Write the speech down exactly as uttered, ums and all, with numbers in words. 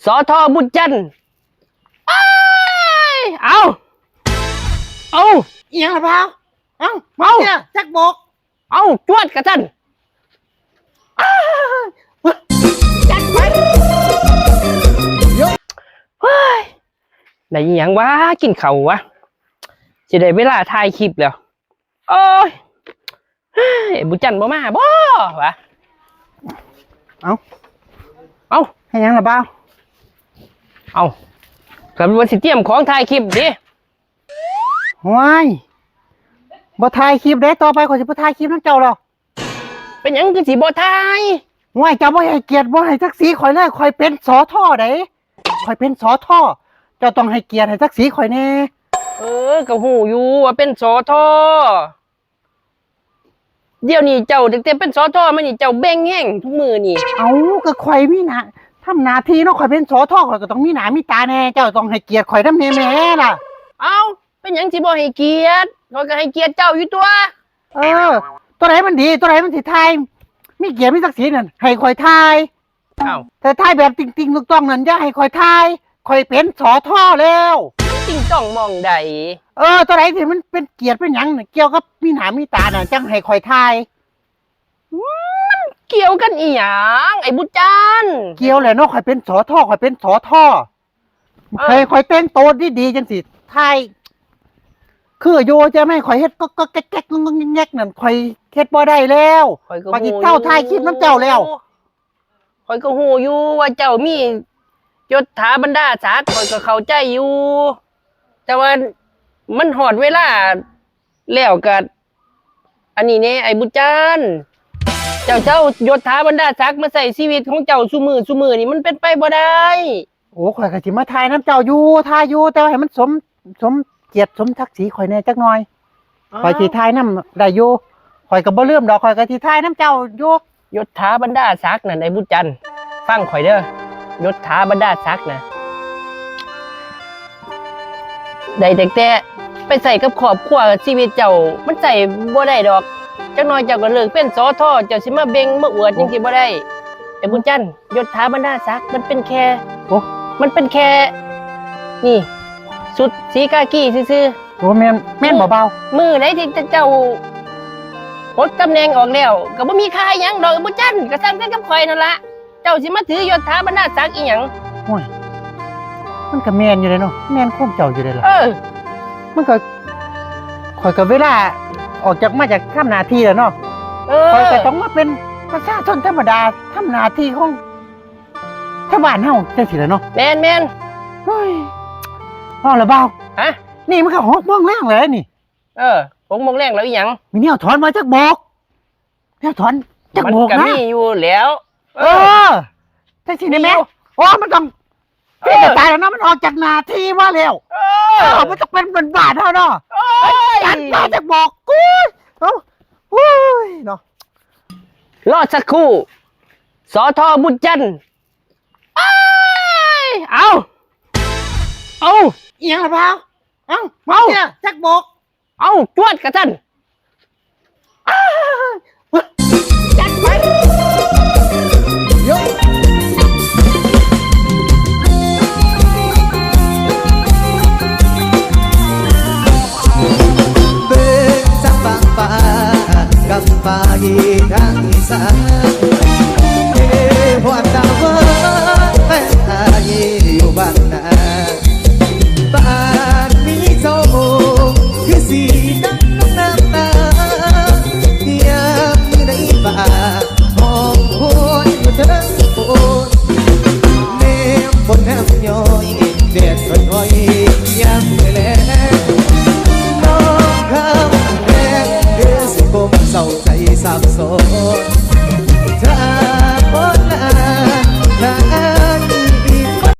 สทบุญจันทร์ เอ้ย เอา เอา อีหยังล่ะบ่าว เอ้า เอ้า เนี่ยจักโบก เอา จวดกะซั่น อ้าย จัดไป เฮ้ย ได้อีหยังวะ กินข้าววะ สิได้เวลาถ่ายคลิปแล้ว โอ้ย เฮ้ย บุญจันทร์บ่มาบ่วะ เอ้า เอ้า เฮ็ดหยังล่ะบ่าว เอ้า ก็ว่าสิเตรียมของถ่ายคลิปเด้ ห้วย บ่ถ่ายคลิปเด้ ต่อไปข้อยสิบ่ถ่ายคลิปนำเจ้าแล้ว เป็นหยังคือสิบ่ถ่าย ห้วย เจ้าบ่ให้เกียรติบ่ให้ศักดิ์ศรีข้อยเลย ข้อยเป็น สท เด้ ข้อยเป็น สท เจ้าต้องให้เกียรติให้ศักดิ์ศรีข้อยแหน่ เออ ก็ฮู้อยู่ว่าเป็น สท เดี๋ยวนี้เจ้าตั้งแต่เป็น สท มานี่เจ้าเบ่งแฮงทุกมื้อนี่ เอ้า ก็ข้อยมีหน้า ทำหน้าที่เนาะ ข้อยเป็น สท ข้อยก็ต้องมีหน้ามีตาแหน่ เจ้าต้องให้เกียรติข้อยนำแหน่แหมล่ะ เอ้า เป็นหยังสิบ่ให้เกียรติ ข้อยก็ให้เกียรติเจ้าอยู่ตั่ว เออ ตัวใดมันดี ตัวใดมันสิถ่าย มีเกียรติมีศักดิ์ศรีนั่น ให้ข้อยถ่าย อ้าว แต่ถ่ายแบบติ่งๆ ต้องๆ นั่นอย่าให้ข้อยถ่าย ข้อยเป็น สท แล้ว ติ่งต้องหม่องใด เออ ตัวใดที่มันเป็นเกียรติเป็นหยังน่ะ เกี่ยวกับมีหน้ามีตาน่ะ จั่งให้ข้อยถ่าย มันเกี่ยวกันอีหยัง ไอ้บุญจันทร์ เกี่ยวแหละเนาะ ข้อยเป็น สท ข้อยเป็น สท เออ ให้ข้อยแต่งตัวดีๆ จั่งสิถ่าย คืออยู่จะไม่ให้ข้อยเฮ็ดก็ๆ แก๊กๆ งงๆ แงกๆ นั่น ข้อยเฮ็ดบ่ได้แล้ว ข้อยก็ ข้อยสิ ฮู้ เซาถ่ายคลิปนำเจ้าแล้ว ข้อยก็ฮู้อยู่ว่าเจ้ามียศถาบรรดาศักดิ์ ข้อยก็เข้าใจอยู่ แต่ว่ามันฮอดเวลาแล้วก็ อันนี้แหน่ ไอ้บุญจันทร์ เจ้าสิเอายศถาบรรดาศักดิ์มาใช้ชีวิตของเจ้าซุมื้อซุมื้อนี่มันเป็นไปบ่ได้ โอ้ ข้อยก็สิมาถ่ายนำเจ้าอยู่ ถ่ายอยู่ แต่ว่าให้มันสม สมเกียรติสมศักดิ์ศรีข้อยแหน่จักหน่อย อ๋อ ข้อยสิถ่ายนำได้อยู่ ข้อยก็บ่ลืมดอก ข้อยก็สิถ่ายนำเจ้าอยู่ ยศถาบรรดาศักดิ์นั่น ไอ้บุญจันทร์ ฟังข้อยเด้อ ยศถาบรรดาศักดิ์น่ะ ได้แต่แต่ไปใช้กับครอบครัวชีวิตเจ้า มันใช้บ่ได้ดอก จักหน่อยเจ้าก็เลิกเป็น สท เจ้าสิมาเบ่งมาอวดจั่งซี้บ่ได้ ไอ้บุญจันทร์ ยศถาบรรดาศักดิ์มันเป็นแค่ โอ้ มันเป็นแค่ นี่ ชุดสีกากีซื่อๆ โอ้ แม่น แม่นบ่บ่าว มื้อใดที่เจ้าปลดตำแหน่งออกแล้ว ก็บ่มีค่าหยังดอก ไอ้บุญจันทร์ ก็ซ่ำกันกับข้อยนั่นล่ะ เจ้าสิมาถือยศถาบรรดาศักดิ์อีหยัง โอ้ย มันก็แม่นอยู่เด้เนาะ แม่นความเจ้าอยู่เด้ล่ะ เออ มันก็ ข้อยก็เวลาออกจาก มาจากทำหน้าที่แล้วเนาะ เออ ข้อยก็ต้องมาเป็นประชาชนธรรมดา ทำหน้าที่ของชาวบ้านเฮาจั่งซี้แหละเนาะ แม่นๆ เฮ้ย เอาละบ่าว ฮะ นี่มันก็หกโมงแลงแล้วนี่ เออ หกโมงแลงแล้วอีหยัง มีแนวถอนมาจักบอก แนวถอนจักบอกนะ มันก็มีอยู่แล้ว เออ เออ จั่งซี้ได้ไหม มีอยู่ โอ้ มันต้อง เออ เสียใจแล้วเนาะ มันออกจากหน้าที่มาแล้ว เออ เออ มันต้องเป็นบาทๆ เฮาเนาะ โอ้ย จัดมาจักบอกกู เอ้า โอ้ย เนาะ รอสักครู่ สท บุญจันทร์ เอ้ย เอา เอา อีหยังล่ะบ่าว เอ้า เอา เนี่ยจักบอก เอา จวดกะซั่น อ้า จัดไป โย เบิ่งสะปางฟ้า กำปาอีทางอีสาน เอ ฮอดตาว่าแฟนอ้ายอยู่บ้านนา บ้านมีเจ้า คือสีน้ำน้ำตา ยามในป่า ห้องโหยอยู่เทิงโพน แนมฝนแนมย้อย แดดค่อยๆ ยามแลง น้องคำแพง เดือสิกลมเศร้า